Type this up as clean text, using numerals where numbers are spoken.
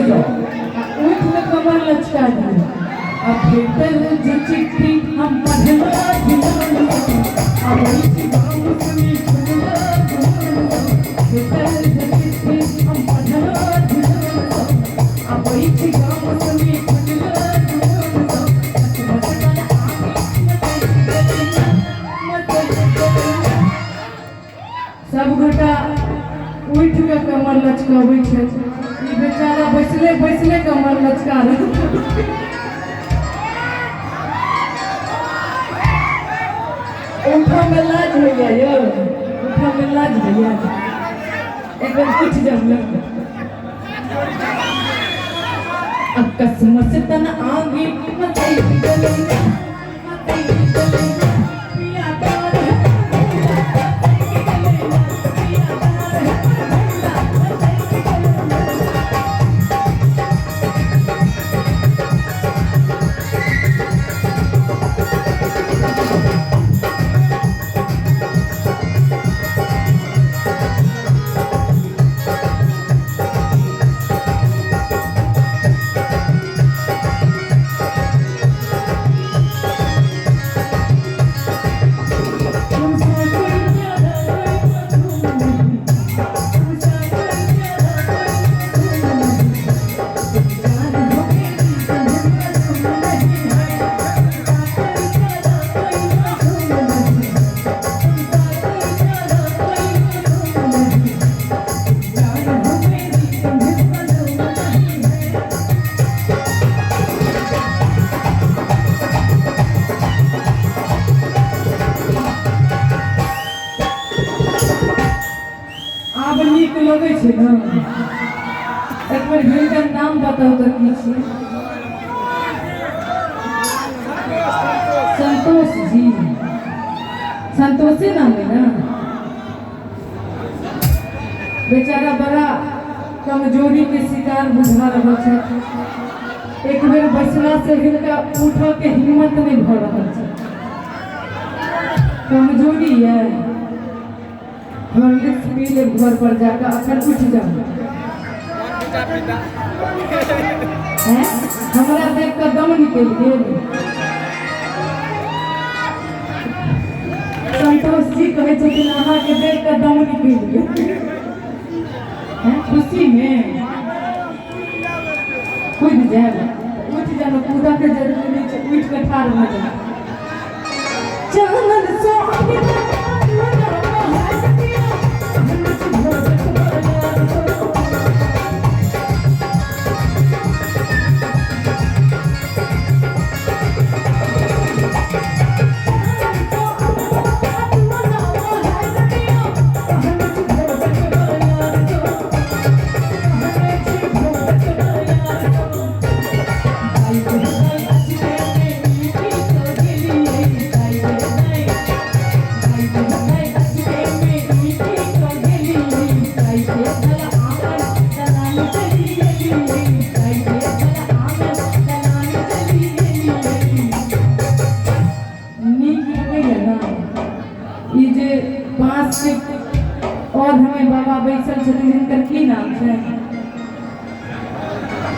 जाउ आ उठि कऽ कमर लचका दियौ। आ भेटल जे चिट्ठी हम पढ़लो अबै छी गाम सुनी सुनलो। भेटल जे चिट्ठी हम पढ़लो, अबै छी गाम सुनी सुनलो। सब गोटा उठि कऽ कमर लचकबै छै, ई बेचारा बैसले बैसले कमर लचका रहल। उठऽमे लाज होइया यौ, उठऽमे लाज होइया। एक बेर उठि जाउ ने। अकस्मत तन आगे मचल गले, मचल गले पिया तार पिया तार पिया। तुमसे कोई प्यारा कोई मालूम नहीं, तुमसे कोई प्यारा कोई मालूम नहीं, जान हो मेरी तुम्हें मालूम नहीं है। तुमसे कोई प्यारा कोई मालूम नहीं, तुमसे कोई प्यारा कोई मालूम नहीं, जान हो मेरी तुम्हें मालूम नहीं है। आब नीक लगै छै ने? एक बेर हिनकर नाम बताउ तऽ की छी? संतोष जी। संतोषे नाम है ना? बेचारा बड़ा कमजोरी के शिकार बुझा रहल छथि। एक बेर बैसला से हिनका उठऽ के हिम्मत नहि भऽ रहल छै। कमजोरी है। हॉर्लिक्स पी लेब घर पर जाकर, अखन उठि जाउ। हैं? हमरा देख कऽ दम निकलि गेल। संतोष जी कहै छथिन अहाँके देख कऽ दम निकलि गेल। हैं? खुशी में कूदि जायब? उठि जाउ, कूदऽ के जरूरी नहि छै, उठि कऽ ठाढ़ भऽ जाउ। चानन सो अंगना पिया। नीक लगैया ने? ई जे बाँस के और हमें बाबा बैसल छथिन, हिनकर की नाम छै?